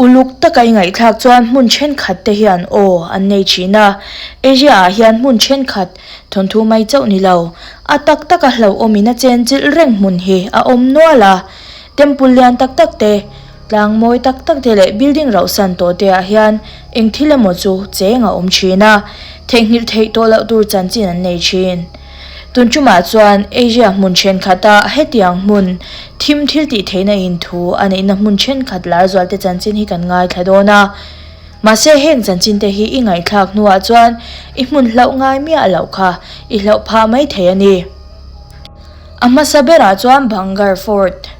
Uluk taka i ngaihthlak chuan hmun thenkhat te hian aw an nei thin a, Asia ah hian hmun thenkhat thawnthu mai chauh ni lo, a tak taka hlauhawmin a chenchilh reng hmun hi a awm nual a. Temple lian tak tak te, tlang mawi tak tak te leh building rauhsan tawh te ah hian eng thil emaw chu cheng a awm thin a, theihnghilh theih tawh loh tur chanchin an nei thin. Tun tumah chuan Asia hmun thenkhatah hetiang hmun thim thil tih theihna in thu a neihna hmun thenkhat lar zualte chanchin hi kan ngaithla dawn a. Mahse heng chanchin te hi i ngaihthlak hnuah chuan i hmun hlauh ngai miah loh kha i hlauh phah mai thei a ni. A hmasa berah chuan Bhangar Fort.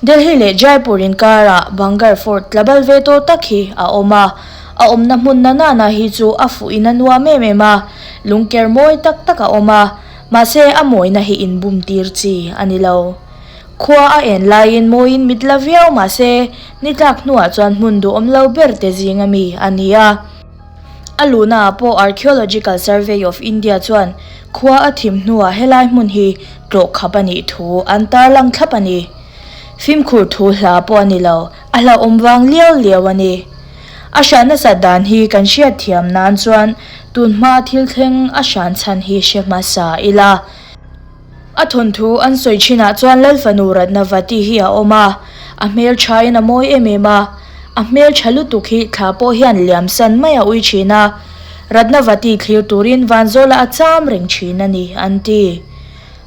Delhi leh Jaipur inkarah Bhangar Fort tlabal ve tawh tak hi a awm a, a awmna hmun na nana hi chu a fuhin a nuam em em a, lungker mawi tak tak a awm a, mahse a mawina hi inbum tir chi a ni lo. Khua a en laiin mawiin mit la viau mahse ni tlak hnuah chuan hmun duhawm lo ber te zinga mi a ni a. A luhnaah pawh Archaeological Survey of India chuan khua a thim hnuah helai hmun hi tlawh khap a nih thu an tarlang thlap a ni. Fimkhur thu hla pawh a ni lo, a hlauhawm vang liau liau a ni. A hran nasat dan hi kan hriat thiam nan chuan tun hma thil thleng a hran chhan hi hre hmasa ila. A thawnthu an sawi thinah chuan Lalfanu Ratnavati hi a awm a, a hmelthain a mawi em em a, a hmeltha lutuk hi thla pawh hian liamsan mai a ui thin a, Ratnavati thlir turin Vanzawla a cham reng thin a ni, an ti.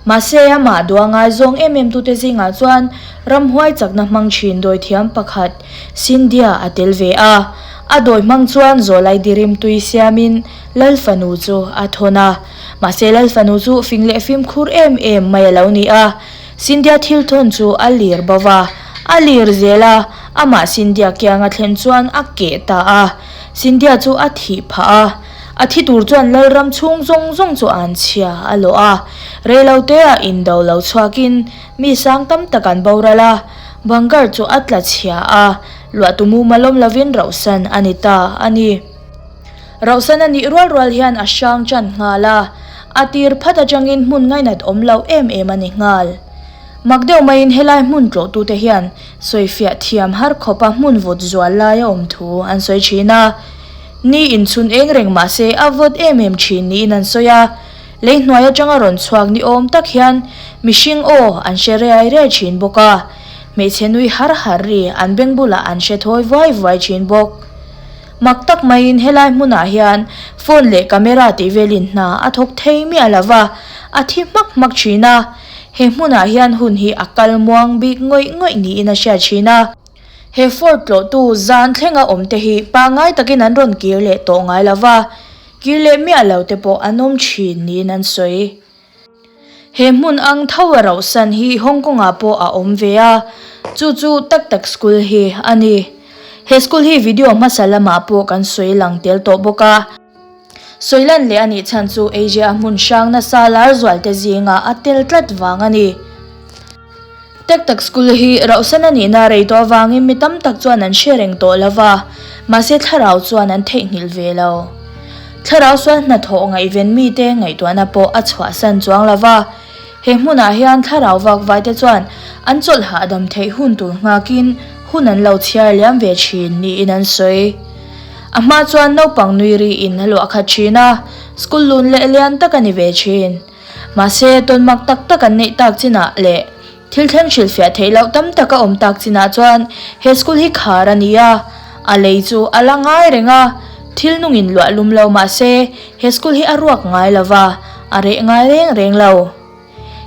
Mahse, amah duh a ngaizawng em em tute zingah chuan ramhuai chakna hmang thin dawithiam pakhat Scindia a tel ve a, a dawi hmang chuan zawlai dirim tui siamin Lalfanu chu a thawn a. Mahse Lal fanu chu fing leh fimkhur em em mai a lo ni a, Scindia thil thawn chu a lir bo va, a lir zel a, amah Scindia kiang a thlen chuan a keh ta a, Scindia chu a thih phah a, a thi tur chuan Lal ram chhung zawng zawng chu an chhia a lawh a, reilote ah indo lo chhuakin mi sang tam tak an boral a, Bhangar chu a tla chhia a, luahtu mumal awm lovin rauhsan a ni ta a ni. Rauhsan a nih rual rual hian a hrang tan nghal a, a tir phat atangin hmun ngainat awm loh em em a ni nghal. Mak deuh maiin helai hmun tlawhtute hian sawifiah thiam har khawpa hmun vawt zual lai a awm thu an sawi thin a. Ni inchhun eng reng mah se a vawt em em thin niin an sawi a, lei hnuai atanga rawn chhuak ni awm tak hian mihring aw an hre riai riai thin bawk a, hmeichhe nui har har ri an beng bulah an hre thawi vuai vuai thin bawk. Mak tak maiin helai hmunah hian phone leh camera tih velin hna a thawk thei miah lo va, a thi hmak hmak thin a. He hmunah hian hun hi a kal muang bik ngawih ngawih niin a hriat thin a. He fort tlawhtu zan thlenga awmte hi pangngai takin an rawn kir leh tawh ngai lo va, kir leh miah lo te pawh an awm thin niin an sawi. He hmun ang tho a rauhsan hi Hong Kong ah pawh a awm ve a, chu chu tak tak school hi a ni. He school hi video hmasa lamah pawh kan sawi lang tel tawh bawk a. Sawi lan leh a nih chhan chu Asia hmun hrang nasa lar zual te zingah a tel tlat vang a ni. Tak tak school hi rauhsan a nihna rei tawh avangin mi tam tak chuan an hre reng tawh lo va, mahse thlarau chuan an theihnghilh ve lo. Thlarau sual hnathawh ngaihven mite ngaihtuahna pawh a chhuahsan chuang lo va, he hmunah hian thlarau vakvaite chuan an chawlh hahdam theih hun tur nghakin hun an lo chhiar liam ve thin niin an sawi. A hma chuan naupang nui riin a luah khat thin a, school lun leh lian tak a ni ve thin. Mahse, tawn mak tak tak an neih tak chinah leh thil thleng hrilhfiah theih loh tam tak a awm tak chinah chuan he school hi khar a ni a, a lei chu a la ngai reng a, thil nungin luah lum lo mahse he school hi a ruak ngai lo va, a reh ngai reng reng lo.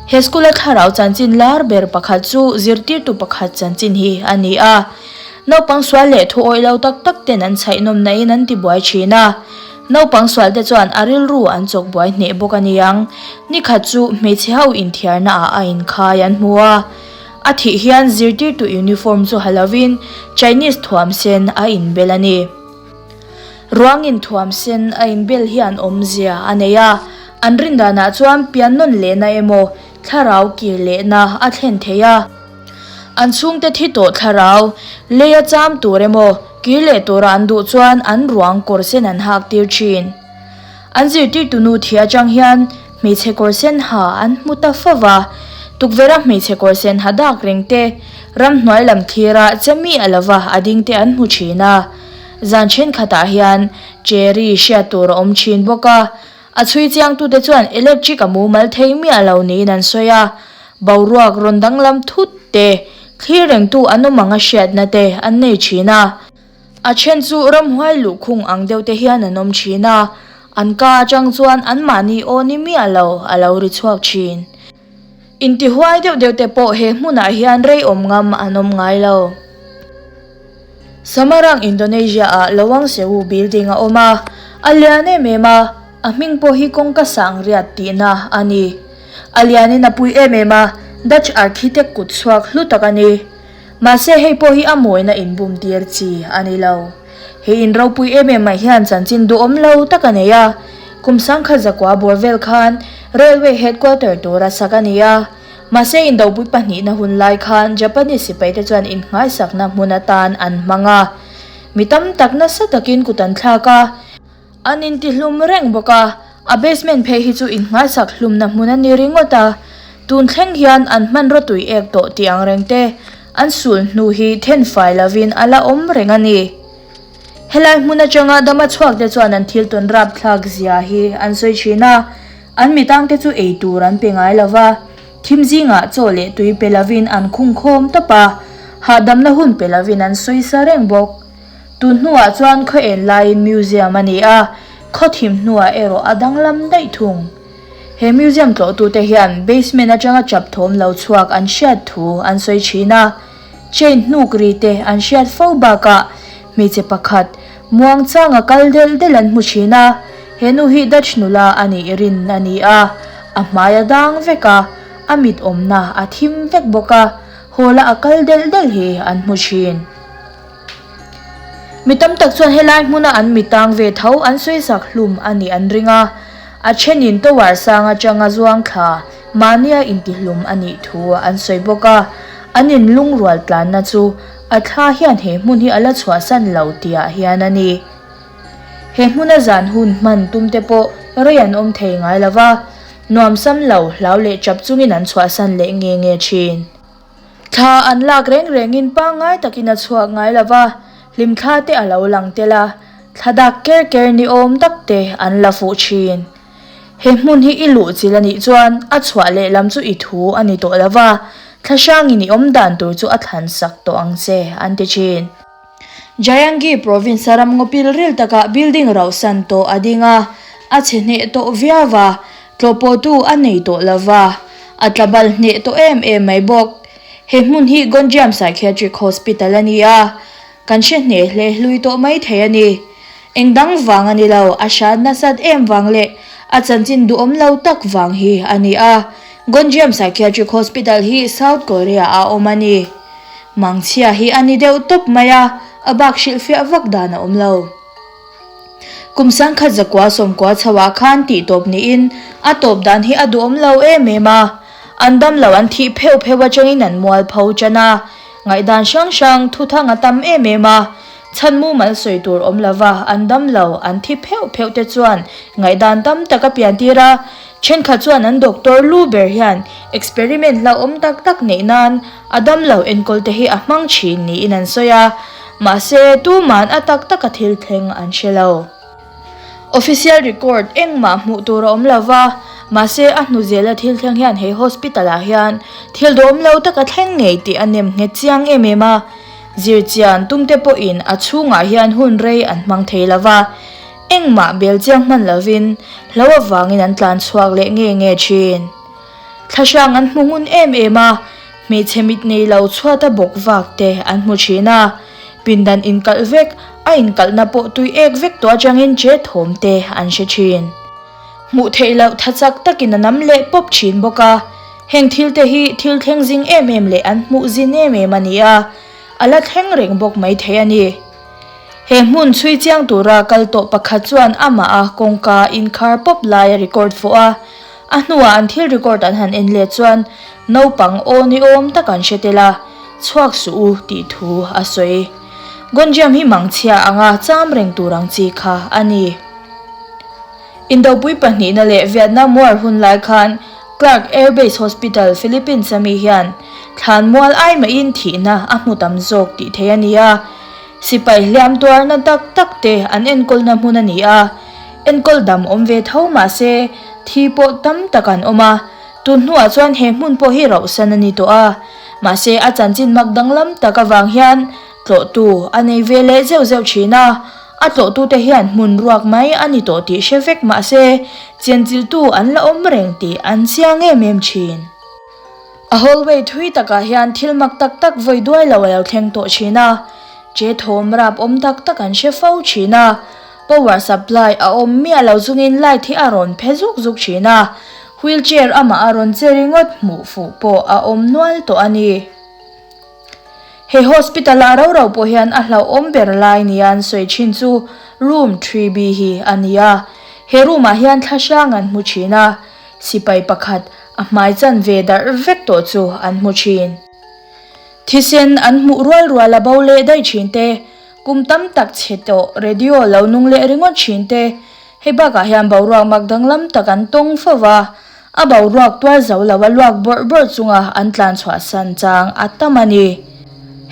He school a thlarau chanchin lar ber pakhat chu zirtirtu pakhat chanchin hi a ni a, naupang sual leh thu awih lo tak tak ten an chhaih nawm nain an tibuai thin a. Naupang sualte chuan a rilru an chawk buai hneh bawk a niang. Nikhat chu hmeichhe ho inthiarna ah a inkhai an hmu a. A thih hian zirtirtu uniform chu ha lovin Chinese thuam sen a inbel a ni. Ruangin thuam sen a inbel hian awmzia a nei a, an rindanah chuan pian nawn lehna emaw thlarau kir lehna a thlen thei a. An chhungte thi tawh thlarau, lei a cham tur emaw, kir leh tura an duh chuan an ruang kawr sen an hak tir thin. An zirtirtu nu thi atang hian hmeichhe kawr sen ha an hmu ta fo va. Tukverha hmeichhe kawr sen ha dak reng te, ramhnuai lam thlira che miah lova a ding te an hmu thin a. Zan thenkhatah hian cherry hriat tur a awm thin bawk a. A chhui chiangtute chuan electric a mumal thei miah lo niin an sawi a. Boruak rawn danglam thut te, thlir rengtu an awm anga hriatna te an nei thin a. A then chu ramhuai luhkhung ang deuh te hian an awm thin a, an ka atang chuan anmahni aw ni miah lo a lo ri chhuak thin. Intihuai deuh deuh te pawh he hmunah hian rei awm ngam an awm ngai lo. Samarang Indonesia ah Lawang Sewu building a awm a, a lian em em a, a hming pawh hi kawngka sang riat tihna a ni. A lianin a pui em em a, Dutch architect kut chhuak hlu tak a ni. Mahse hei pawh hi a mawina inbum tir chi a ni lo. He in ropui em em mai hian chanchin duhawm lo tak a nei a, kum sangkhat zakua bawr vel khan Railway Headquarter tura sak a ni a. Mahse indopui pahnihna hun lai khan Japanese sipaite chuan innghaisakna hmun atan an hmang a. Mi tam tak nasa takin kut an thlak a. An intihlum reng bawk a, a basement phei hi chu inngaisak hlumna hmun a ni ringawt a, tun thleng hian an hmanraw tui ek tawh tih ang reng te an sul hnu hi then fai lovin a la awm reng a ni. Helai hmun atanga dama chhuak te chuan an thil tawn rapthlak zia hi an sawi thin a, an mitang te chu ei tur an pe ngai lova, thim zingah chaw leh tui pe lovin an khung khawm tawp a, hahdamna hun pe lovin an sawisa reng bawk. Tun hnuah chuan khaw en laiin museum a ni a, khaw thim hnuah erawh a danglam daih thung. He museum tlawhtute hian basement atanga chap thawm lo chhuak an hriat thu an sawi thin a, chain hnuk ri te an hriat fo bakah hmeichhe pakhat muangchanga kal delh delh an hmu thin a, he nu hi Dutch nula a nih rin a ni a, a hmai a dang vek a, a mit awmna a thim vek bawk a, hall-a a kal delh delh hi an hmu thin. Mi tam tak chuan helai hmuna an mi tang ve tho an sawisak hlum a nih an ring a, a thenin tower sang atanga zuang thla mahnia intihlum a nih thu an sawi bawk a, an inlungrual tlanna chu a thla hian he hmun hi a la chhuahsan lo tihah hian a ni. He hmuna zan hun hman tum te pawh rei an awm thei ngai lo va, nuamsam lo hlau leh chap chungin an chhuahsan leh nge nge thin. Thla an lak reng rengin pangngai takin a chhuak ngai lo va, hlimthla te a lo lang tel a, thla dak ker ker ni awm tak te an la fuh thin. He hmun hi i luh chil a nih chuan a chhuah lehlam chu i thu a ni tawh lo va, thla hrangin i awm dan tur chu a thlan sak tawh ang che an ti thin. Jayangi province a ram ngawpil ril takah building rauhsan tawh a ding a, a chhe hneh tawh viau a, tlawhpawhtu a nei tawh lo va, a tla bal hneh tawh em em mai bawk. He hmun hi Gonjiam Psychiatric Hospital a ni a, kan hre hneh hle hlui tawh mai thei a ni. Eng dang vang a ni lo, a hran nasat em vang leh a chanchin duhawm lo tak vang hi a ni a. Gonjiam Psychiatric Hospital hi South Korea ah a awm a ni. Mangchhia hi a ni deuh tawp mai a, a bak hrilhfiah vak dan a awm lo. Kum sangkhat zakua sawmkua chhoah khan tih tawp niin a tawp dan hi a duhawm lo em em a. An dam lo an thih pheuh pheuh atangin an mual pho tan a, ngaihdan hrang hrang thuthang a tam em em a. Chhan mumal sawi tur awm lova an dam lo an thi pheuh pheuh te chuan ngaihdan tam tak a pian tir a, Thenkhat chuan an doctor lu ber hian experiment hlauhawm tak tak neih nan a damlo enkawl te hi a hmang thin niin an sawi a, mahse tuman a tak taka thil thleng an hre lo. Official record engmah hmuh tur a awm lo va, mahse a hnu zela thil thleng hian he hospital ah hian thil duhawm lo taka thleng ngei tih a nem nghet chiang em em a, zirchian tumte pawhin a chhungah hian hun rei an hmang thei lo va. Engmah bel chiang hman lovin hlo avangin an tlan chhuak leh nge nge thin. Thlahrang an hmu ngun em em a, hmeichhe mit nei lo chhuata bawk vak te an hmu thin a. Pindan inkalh vek, a inkalhna pawh tui ek vek tawh atangin che thawm te an hre thin. Hmuh theih loh tha chak takin a nam leh pawp thin bawk a. Heng thil te hi thil thleng zing em em leh an hmuh zin em em a ni a, a la thleng reng bawk mai thei a ni. He hmun chhui chiang tura kal tawh pakhat chuan amah a kawngka inkhar pawp lai a record fuh a. A hnuah an thil record an han en let chuan naupang aw ni awm tak an hre tel a, chhuak suh u tih thu a sawi. Gonjiam hi mangchhia anga cham reng tur ang chi kha a ni. Indopui pahnihna leh Vietnam War hun lai khan. Clark Air Base Hospital, Philippines a mi hian thlanmual ai mahin thihna a hmu tam zawk tih theih a ni a. Sipai hliam tuarna tak tak te an enkawlna hmun a ni a, enkawl dam awm ve tho mahse thi pawh tam tak an awm a, tun hnuah chuan he hmun pawh hi rauhsan a ni tawh a, mahse a chanchin mak danglam tak avang hian tlawhtu a nei ve leh zeuh zeuh thin a, a tlawhtute hian hmun ruak mai a ni tawh tih hre vek mahse chenchilhtu an la awm reng tih an chiang em em thin. A hallway thui takah hian thil mak tak tak vawi duai lo a lo thleng tawh thin a, che thawm rap awm tak tak an hre fo thin a, power supply a awm miah lo chungin light hi a rawn phe zuk zuk thin a, wheelchair amah a rawn che ringawt hmuh fuh pawh a awm nual tawh a ni. He hospital ah rau rau pawh hian a hlauhawm ber lai nia an sawi thin chu room 3B hi a ni a, he room ah hian thla hrang an hmu thin a, Sipai pakhat a hmai chan ve darh vek tawh chu an hmu thin. Thisen an hmuh rual rual a bo leh daih thin te, kum tam tak chhe tawh radio lo nung leh ringawt thin te, hei bakah hian boruak mak danglam tak an tawng fo va, a boruak tuar zo lo a luak bawrh bawrh chunga an tlan chhuahsan chang a tam a ni.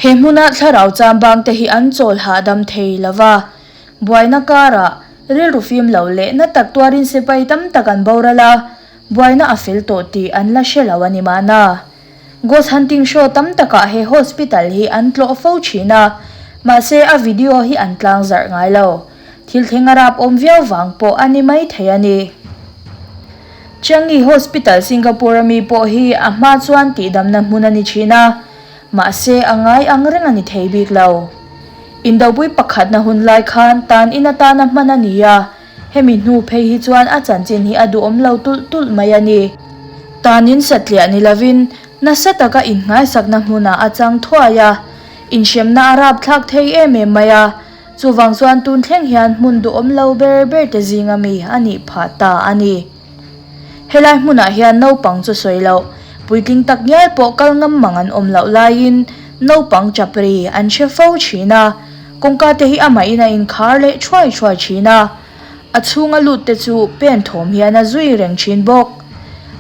He hmuna thlarau chambang te hi an chawl hahdam thei lo va, Buaina karah rilru fim lo leh na tak tuarin sipai tam tak an boral a, buaina a fel tawh tih an la hre lo a ni mahna. Ghost hunting show tam takah he hospital hi an tlawh fo thin a, mahse a video hi an tlang zarh ngai lo. Thil thleng a rap awm viau vang pawh a ni mai thei a ni. Changi Hospital Singapore a mi pawh hi a hma chuan tihdamna hmun a ni thin a, mahse a ngai ang reng a ni thei bik lo. Indopui pakhatna hun lai khan tan in atana hman a ni a, hemi hnu phei hi chuan a chanchin hi a duhawm lo tulh tulh mai a ni. Tan in satliah ni lovin nasa taka innghaisakna hmunah a chang thuai a, inhremna a rapthlak thei em em mai a, chuvang chuan tun thleng hian hmun duhawm lo ber ber te zinga mi a nih phah ta a ni. Helai hmunah hian naupang chu sawi loh, puitling tak ngial pawh kal ngam mang an awm loh laiin naupang chap ri an hre fo thin a, kawngka te hi amahin a inkhar leh thuai thuai thin a, a chhunga lut te chu pen thawm hian a zui reng thin bawk.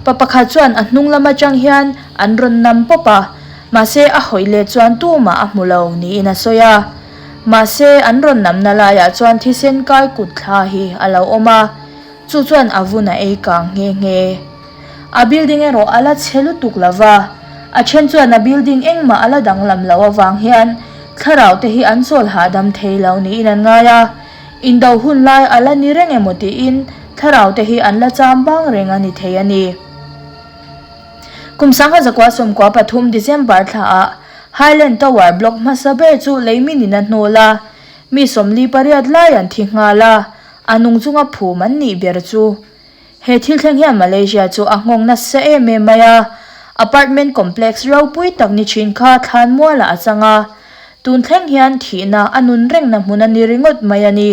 Pa pakhat chuan a hnung lam atang hian an rawn nam pawp a, mahse a hawi let chuan tumah a hmu lo niin a sawi a. Mahse an rawn namna laiah chuan thisen kai kut thla hi a lo awm a. Chu chuan a vun a ei kang nghe nghe. A building erawh a la chhe lutuk lo va, a then chuan a building engmah a la danglam loh avang hian thlarau te hi an chawl hahdam thei lo niin an ngai a, indo hun lai a la ni reng emaw tiin thlarau te hi an la cham bang reng a ni thei a ni. Kum 1993 December thlaah Highland Tower block hmasa ber chu leimin in a hnawl a, mi 48 lai an thi nghal a, A nung chunga phum an nih ber chu. He thil thleng hian Malaysia chu a nghawng nasa em em mai a, apartment complex ropui tak ni thin kha thlan mualah a chang a, tun thleng hian thihna a nun rengna hmun a ni ringawt mai a ni.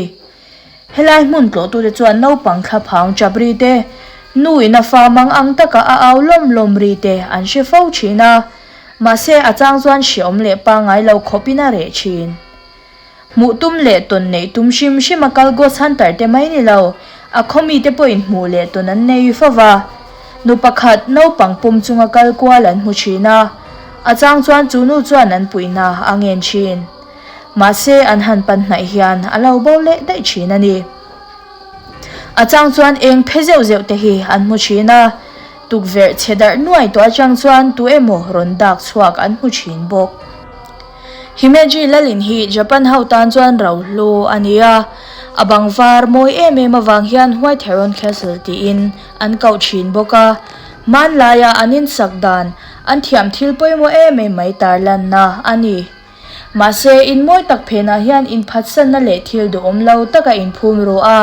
Helai hmun tlawhtute chuan naupang thlaphang chap ri te, nu in a fa mang ang taka a au lawm lawm ri te an hre fo thin a, mahse a chang chuan hreawm leh pangngai lo khawpin a reh thin. Hmuh tum leh tawn neih tum hrim hrim a kal Ghost Hunter te mai ni lo, a khaw mite pawhin hmuh leh tawn an nei fo va. Nu pakhat naupang pawm chunga kal kual an hmu thin a, a chang chuan chu nu chuan an puihna a ngen thin. Mahse an han pan hnaih hian a lo bo leh daih thin a ni. A chang chuan eng phe zeuh zeuh te hi an hmu thin a, tukverh chhe darh nuai tawh atang chuan tu emaw rawn dak chhuak an hmu thin bawk. Himeji Lalin hi Japan ho tan chuan rohlu a ni a, a bang var mawi em em avang hian White Heron Castle tiin an koh thin bawk a. Hmanlaia an insak dan an thiam thil pawimawh em em mai tarlanna a ni. Mahse, in mawi tak phenah hian inphatsanna leh thil duhawm lo taka inphum ru a,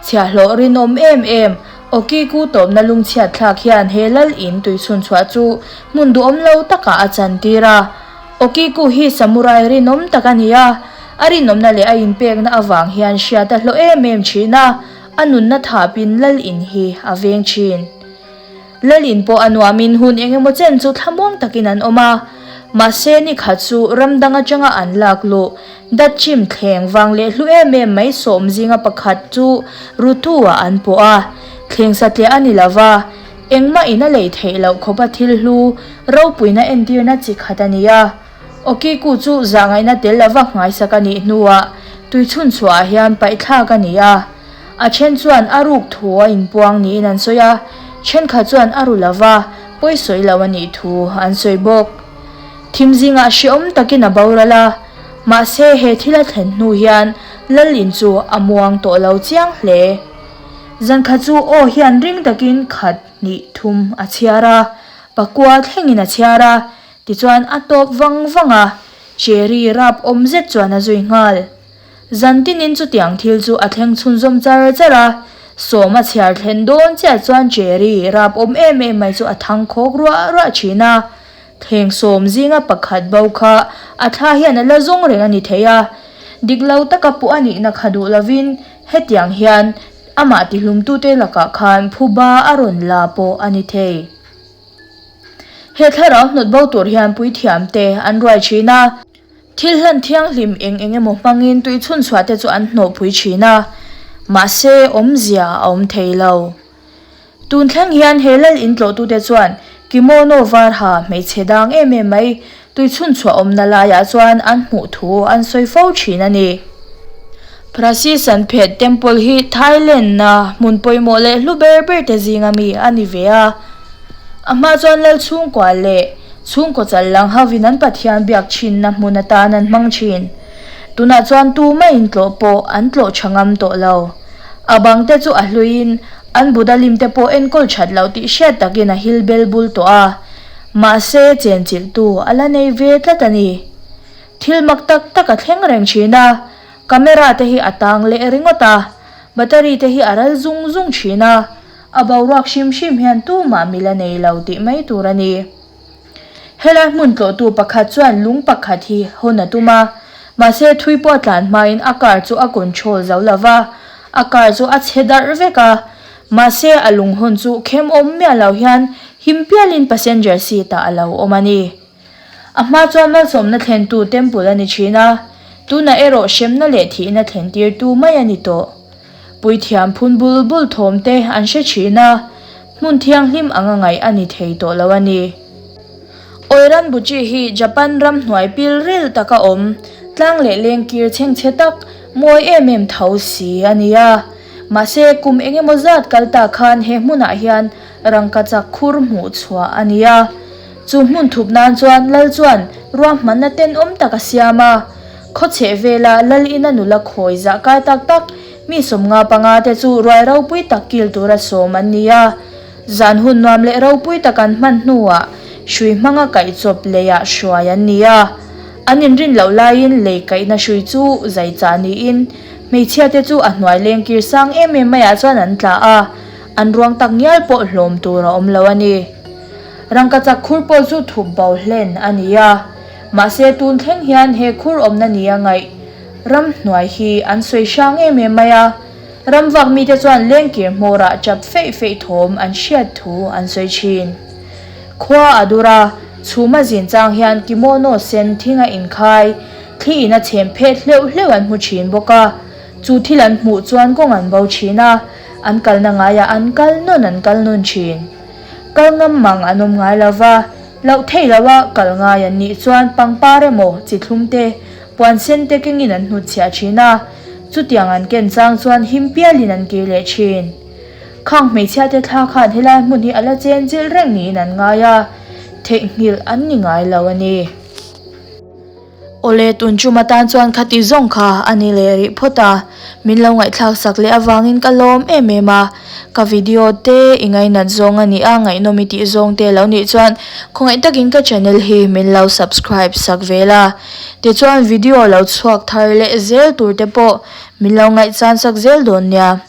chhiahhlawh rinawm em em Okiku tawpna lungchhiat thlak hian he lal in tuichhun chhuah chu hmun duhawm lo takah a chantir a. Okiku hi samurai rinawm tak a ni a, a rinawmna leh a inpekna avang hian hriat a hlawh em em thin a, a nunna thapin lal in hi a veng thin. Lal in pawh a nuamin hun eng emaw chen chu thlamuang takin an awm a, mahse ni khat chu ram dang atanga an lak luh Datchim thleng vang leh hlu em em mai sawm zinga pakhat chu Rutu-ah an pawh a, thleng satliah a ni lova. Engmah in a lei theih loh khawpa thil hlu ropuina entirna chi khat a ni a. Okiku chu zahngaihna tel lova nghaisak a nih hnuah tuichhun chhuahah hian paihthlak a ni a. A then chuan a ruk thu a inpuang niin an sawi a, thenkhat chuan a ru lova pawisawi lo a nih thu an sawi bawk. Thim zingah hrehawm takin a boral a, mahse he thil a thlen hnu hian Lal in chu a muang tawh lo chiang hle. Zankhat chu aw hian ring takin khat hnih thum a chhiar a, pakua thlengin a chhiar a, tichuan a tawp vang vang a, Cherry rap awm zet chuan a zui nghal. Zan tinin chutiang thil chu a thleng chhunzawm char char a, sawm a chhiar thlen dawn chiah chuan Cherry rap awm em em mai chu a thang khawk ruah ruah thin a, thleng sawm zinga pakhat bo kha a thla hian a la zawng reng a ni thei a, dik lo taka pawh a nihna kha duh lovin hetiang hian amah tihlumtute lakah khan phuba a rawn la pawh a ni thei. He thlarau hnawt bo tur hian puithiamte an ruai thin a. Thil hlan thianghlim eng eng emaw hmangin tui chhunchhuah te chu an hnawhpui thin a, mahse awmzia a awm thei lo. Tun thleng hian he lal in tlawhtute chuan kimono var ha hmeichhe dang em em mai tui chhunchhuah awmna laiah chuan an hmuh thu an sawi fo thin a ni. Phra Si Sanphet Temple hi Thailand-a hmun pawimawh leh hlu ber ber te zinga mi a ni ve a. A hma chuan lal chhungkua leh Chhungkaw chal lang hovin an Pathian biak thinna hmun atan an hmang thin. Tunah chuan tumah in tlawh pawh an tlawh tha ngam tawh lo. A bang te chu a hluiin an Buddha lim te pawh enkawl that loh tih hriat takin a hil bel bul tawh a. Mahse chenchilhtu a la nei ve tlat a ni. Thil mak tak tak a thleng reng thin a, camera te hi a tang leh ringawt a, battery te hi a ral zung zung thin a. A boruak hrim hrim hian tumah mil a nei lo tih mai tur a ni. Helai hmun tlawhtu pakhat chuan lung pakhat hi hawn a tum a, mahse thui pawh a tlan hmain a car chu a control zo lo va, a car chu a chhe darh vek a, mahse a lung hawn chu khem awm miah lo hian him pialin passenger seat ah a lo awm a ni. A hma chuan malsawmna thlentu temple a ni thin a, tunah erawh hremna leh thihna thlentirtu mai a ni tawh. Puithiam phun bul bul thawm te an hre thin a, hmun thianghlim anga ngaih a ni thei tawh lo a ni. Oiran Buchi hi Japan ram hnuai pil ril taka awm, tlang leh lengkir chhengchhe tak, mawi em em tho si a ni a. Mahse, kum eng emaw zat kal ta khan he hmunah hian rangkachak khur hmuh chhuah a ni a. Chu hmun thup nan chuan Lal chuan ruahmanna tenawm tak a siam a. Khawchheh vela Lal ina nula khawi zah kai tak tak mi 15 te chu ruai ropui tak kil tura sawm an ni a. Zan hun nuam leh ropui tak an hman hnuah hrui hmanga kaih chawp leiah hruai an ni a. An inrin loh laiin lei kaihna hrui chu zai chah niin hmeichhia te chu a hnuai lengkir sang em em maiah chuan an tla a, an ruang tak ngial pawh hlawm tur a awm lo a ni. Rangkachak khur pawh chu thup bo hlen a ni a, mahse tun thleng hian he khur awmna nia ngaih ramhnuai hi an sawi hrang em em mai a, ramvak mite chuan lengkir hmawrah chap feih feih thawm an hriat thu an sawi thin. Khua a dur a, chhuma zin chang hian kimono sen thinga inkhai, thli in a chhem phet hleuh hleuh an hmu thin bawk a, chu thil an hmuh chuan kawng an bo thin a, an kalna ngaiah an kal nawn an kal nawn thin. Kal ngam mang an awm ngai lo va, loh theih lo a kal ngai an nih chuan pangpar emaw chi thlum te, puan sen te kengin an hnutchhiah thin a, chutiang an ken chang chuan him pialin an kir leh thin. Khang hmeichhia te thla khan helai hmun hi a la chen chilh reng niin an ngai a, theihnghilh an ni ngai lo a ni. Awle, tun chum atan chuan khati zawng kha a ni leh rih phawt a, min lo ngaihthlak sak leh avangin ka lawm em em a, ka video te i ngainat zawng a ni a, ngaihnawm i tih zawng te lo nih chuan khawngaih takin ka channel hi min lo subscribe sak ve la, tichuan video lo chhuak thar leh zel tur te pawh min lo ngaihchan sak zel dawn nia.